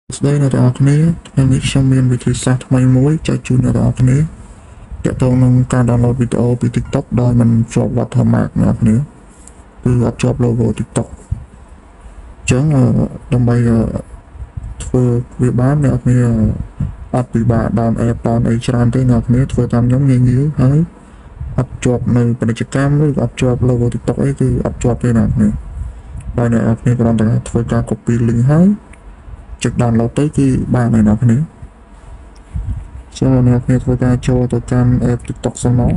សួស្តីអ្នកទាំងអស់គ្នាថ្ងៃនេះខ្ញុំមានវិធីសាស្ត្រថ្មីមួយចែកជូនអ្នកទាំងអស់គ្នាទាក់ទងនឹងការ download វីដេអូពី TikTok ដោយមិនជាប់ watermark អ្នកគ្នាគឺអត់ជាប់ logo TikTok អញ្ចឹងដើម្បីធ្វើវាបានអ្នកគ្នាអត់ពិបាក down app down អីច្រើនទេអ្នកគ្នាធ្វើតាមខ្ញុំងាយងាយហើយអត់ជាប់នៅពាណិជ្ជកម្មឬអត់ជាប់ logo TikTok អីគឺអត់ជាប់ទេអ្នកគ្នាដោយអ្នកគ្នាគ្រាន់តែធ្វើការ copy link ហើយចុច download ទៅគឺបានហើយអ្នកគ្នាចូលអ្នកគ្នាធ្វើការចូលទៅកាន់ app TikTok សិនមក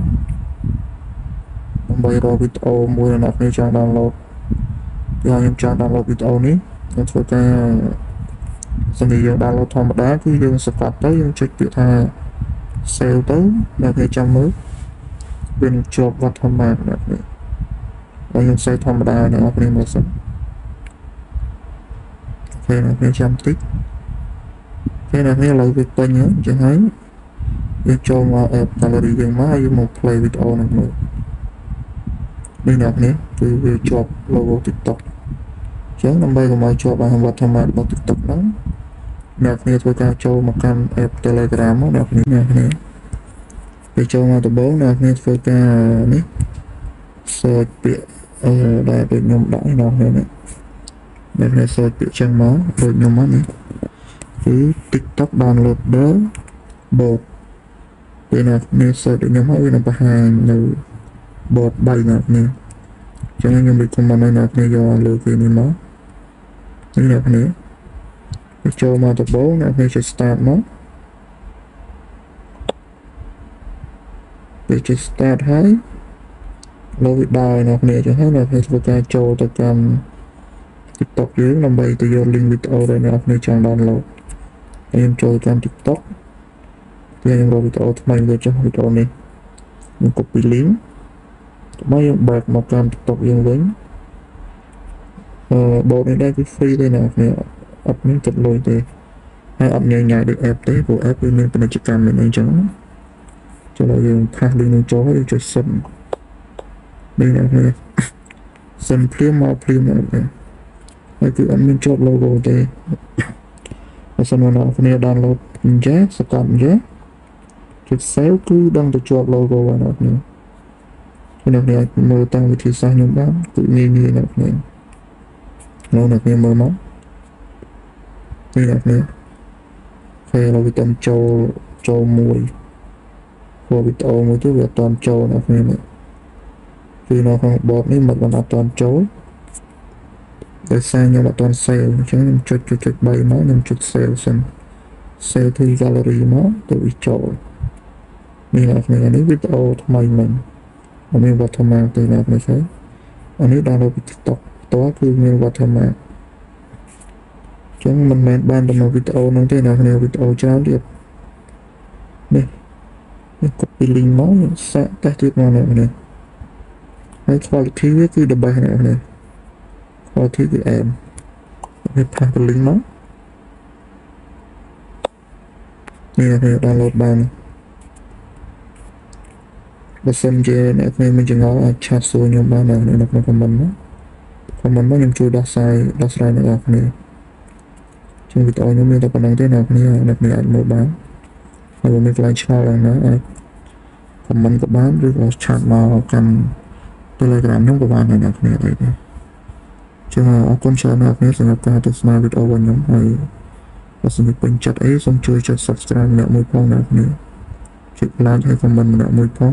ដើម្បីរកវីដេអូមួយដែលអ្នកគ្នាចង់ download យកខ្ញុំចង់ download វីដេអូនេះខ្ញុំធ្វើការសម្រាប់យើង download ធម្មតាគឺយើងសង្កត់ទៅយើងចុចពាក្យថា save ទៅអ្នកគ្នាចាំមើលវានឹងជាប់ watermark អ្នកគ្នាហើយខ្ញុំ save ធម្មតាអ្នកគ្នាមើលសិនពេលអ្នកគ្នាចាំតិចពេលអ្នកគ្នាឥឡូវវាពេញហើយអញ្ចឹងហើយយើងចូលមក app gallery យើងមកហើយយើងមក play វីដេអូហ្នឹងមើលនេះអ្នកគ្នាគឺវាជាប់ logo TikTok អញ្ចឹងដើម្បីកុំឲ្យជាប់អា watermark របស់ TikTok ហ្នឹងអ្នកគ្នាធ្វើការចូលមកកាន់ app Telegram មកអ្នកគ្នាអ្នកគ្នាពេលចូលមកដំបូងអ្នកគ្នាធ្វើការនេះ search ពាក្យអឺដែលដូចខ្ញុំដាក់នេះអ្នកគ្នានេះអ្នកគ្នា search ពាក្យចឹងមកដូចខ្ញុំមកនេះគឺ TikTok downloader bot ពេលអ្នកគ្នា search ដូចខ្ញុំហើយវានឹងបង្ហាញនៅ bot 3អ្នកគ្នាចឹងខ្ញុំ recommend ឲ្យអ្នកគ្នាយកលើគេនេះមកនេះអ្នកគ្នាពេលចូលមកដំបូងអ្នកគ្នាចុច start មកពេលចុច start ហើយលោវាដើរអ្នកគ្នាចឹងហើយអ្នកគ្នាធ្វើការចូលទៅកាន់ TikTok យើងដើម្បីទៅយក link វីដេអូដែលអ្នកគ្នាចង់ download ហើយខ្ញុំចូលតាម TikTok ហើយខ្ញុំរកវីដេអូថ្មីមួយចុះវីដេអូនេះខ្ញុំ copy link មកយើង back មកកាន់ TikTok យើងវិញអឺ bot នេះដែរគឺ free ទេអ្នកគ្នាអត់មានគិតលុយទេហើយអត់ញ៉ៃញ៉ៃដូច app ទេព្រោះ app វាមានពាណិជ្ជកម្មមានអីចឹងចូលឲ្យយើង paste link នឹងចូលហើយយើងចុច send នេះអ្នកគ្នា send ភ្លាមមកភ្លាមអ្នកគ្នាហើយគឺអត់មានជាប់ logo ទេបើសិនមកអ្នកគ្នា download អញ្ចឹងសកាត់អញ្ចឹងចុច save គឺដឹងទៅជាប់ logo ហើយអ្នកគ្នាអ្នកគ្នាអាចមើលតាមវិធីសាស្ត្រខ្ញុំបានគឺងាយងាយអ្នកគ្នាអ្នកគ្នាមើលមកនេះអ្នកគ្នាហើយឥឡូវវាតាមចូលចូលមួយព្រោះវីដេអូមួយទៀតវាអត់តាន់ចូលអ្នកគ្នានេះគឺនៅក្នុង bot នេះមិនបានអត់តាន់ចូលដោយសារខ្ញុំអត់ទាន់ save អញ្ចឹងខ្ញុំចុចចុចចុច3មកខ្ញុំចុច save សិន save to gallery មកទៅវាចូលនេះអ្នកគ្នានេះវីដេអូថ្មីមិញអត់មាន watermark ទេអ្នកគ្នាឃើញអានេះ download ពី TikTok ផ្ទាល់គឺមាន watermark អញ្ចឹងមិនមែនបានតែមកវីដេអូហ្នឹងទេអ្នកគ្នាវីដេអូច្រើនទៀតនេះនេះ copy link មកសាកតេស្តទៀតមកអ្នកគ្នាហើយ quality វាគឺ the best អ្នកគ្នា quality គឺអែមវា paste link មកនេះអ្នកគ្នា download បានបើសិនជាអ្នកគ្នាមានចម្ងល់អាចឆាតសួរខ្ញុំបាននៅក្នុង comment ណា comment មកខ្ញុំជួយដោះស្រាយដោះស្រាយអ្នកនរគ្នាជាងវីដេអូខ្ញុំមានតែប៉ុណ្្នឹងទេអ្នកគ្នាអ្នកគ្នាអាចមើលបានហើយបើមានកន្លែងឆ្ងល់ឡើងណាអាច comment ក៏បានឬក៏ឆាតមកកាន់ Telegram ខ្ញុំក៏បានដែរអ្នកគ្នាអីទេចឹងអរគុណច្រើនអ្នកគ្នាសម្រាប់ការទស្សនាវីដេអូរបស់ខ្ញុំហើយបើសិនជាពេញចិត្តអីសូមជួយចុច Subscribe ម្នាក់មួយផងអ្នកគ្នាចុច like ហើយ comment ម្នាក់មួយផង